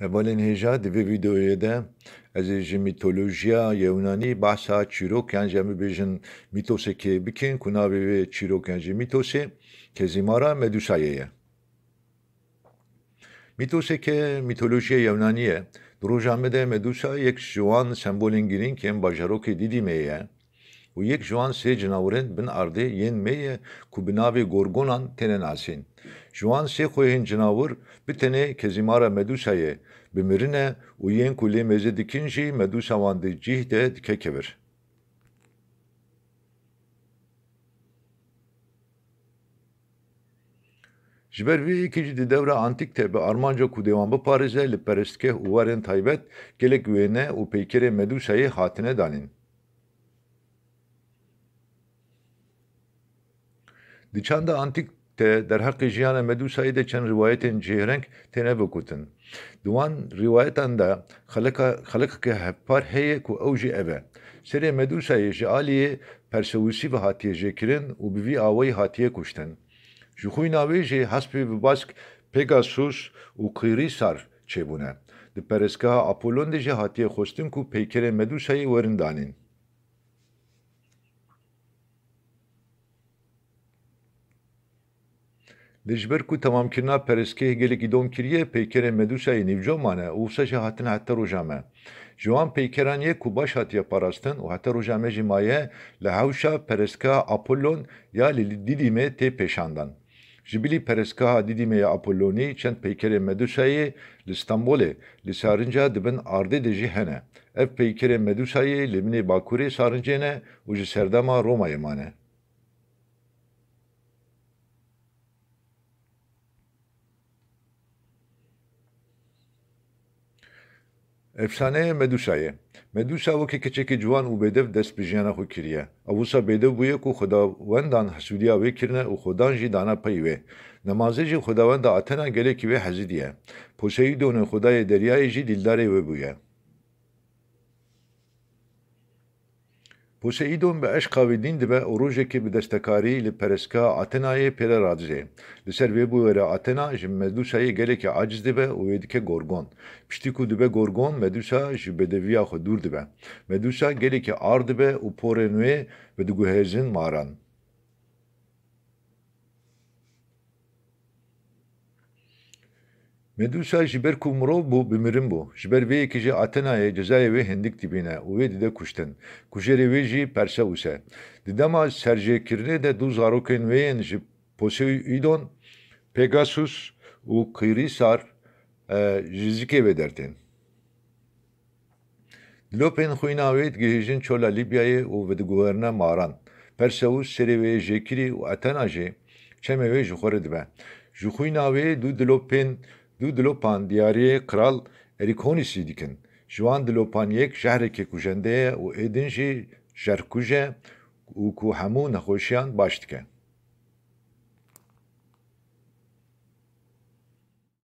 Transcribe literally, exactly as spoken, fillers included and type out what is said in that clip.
Hevalên hêja, di vê vîdeoyê de ez ê ji mîtolojiya Yewnanî behsa çîrok yan jî em bibêjin mîtosekê bikin ku navê wê çîrok yan jî mîtosê Kezîmara Medusayê ye. Mîtoseke mîtolojiya Yewnanî ye. Di roja me de Medusa yek ji wan sembolên girîng yên bajarokê Dîdîmê ye û yek ji wan sê cinawirin bin ardê yên me ye ku bi navê Gorgonan têne nasîn. Ji wan sê xwehên cinawir bi tenê Kezîmara Medusayê bi mirin e û yên ku lê mêze dikin jî Medusa wan di cih de dike kevir. Ji ber vê yekê jî di dewra antîk de bi armanca ku dê wan biparêze li perestgeh û warên taybet gelek wêne û peykerên Medusayê hatine danîn. Di çanda antîk de derheqê jiyana Medusayê de çend rîwayetên cihêreng têne vekutin. Di wan rîwayetan de xeleka-, xelekeke hevpar heye ku ew jî ev e. Serê Medusayê ji aliyê Perseusî ve hatiye jêkirin û bi vî awayî hatiye kuştin. Ji xwîna wê jî hespê bi bask Pegasus û qîrî sar çêbûne. Di perestgeha Apollon de jî hatiye xwestin ku peykerên Medusayê werin danîn. Lê ji ber ku temamkirina perestgehê gelekî dom kiriye, peykerên Medusayê nîvco mane û wisa jî hatine heta roja me. Ji wan peykeran yek ku baş hatiye parastin û heta roja me jî maye, li hewşa perestgeha Apollon ya li Dîdîmê tê pêşandan. Ji bilî perestgeha Dîdîmê ya Apollonî çend peykerên Medusayê li Stenbolê, li sarinca di bin ardê de jî hene. Ev peykerên Medusayê li binê bakurê sarincê ne û ji serdema Romayê mane. Efsaneyê Medusayê. Medusa wekî keçekî ciwan û bêdev dest bi jiyana xwe kiriye. Ew wisa bêdev bûye ku xwedawendan hesûdiya wê kirine û xwedan jî dana pey wê. Nemaze jî xwedawenda Athena gelekî wê hezîdiye. Poseidonê xwedayê deryayê jî dîldarê wê bûye. Poseidon bi eşqa wê dîn dibe û rojekê bi destekarî li perestgeha Athenayê pê re radizê. Li ser vê bûyera Athena ji Medusayê gelekî aciz dibe û wê dike Gorgon. Piştî ku dibe Gorgon, Medusa ji bedeviya xwe dûr dibe. Medusa gelekî ar dibe û porên wê vediguhêzin maran. Medusa ji ber ku mirov bû, bi mirin bû. Ji ber vê yekê jî Athenayê cezayê wê hindik dibîne û wê dide kuştin. Kujerê wê jî Perseus e. Di dema serjêkirinê de du zarokên wê yên ji Poseidon, Pegasus û Qîrîsar, e, ji zikê wê dertên. Dilopên xwîna wê digihîjin çola Lîbyayê û vediguherine maran. Perseus serê wê yê jêkirî û Athena jî çemê wê ji xwe re dibe. Ji xwîna wê du dilopên, du dilopan diyariyê Qral Erîkonîsî dikin. Ji wan dilopan yek jehrekê kujende ye û ê din jî jerkuj e û ku hemû nexweşiyan baş dike.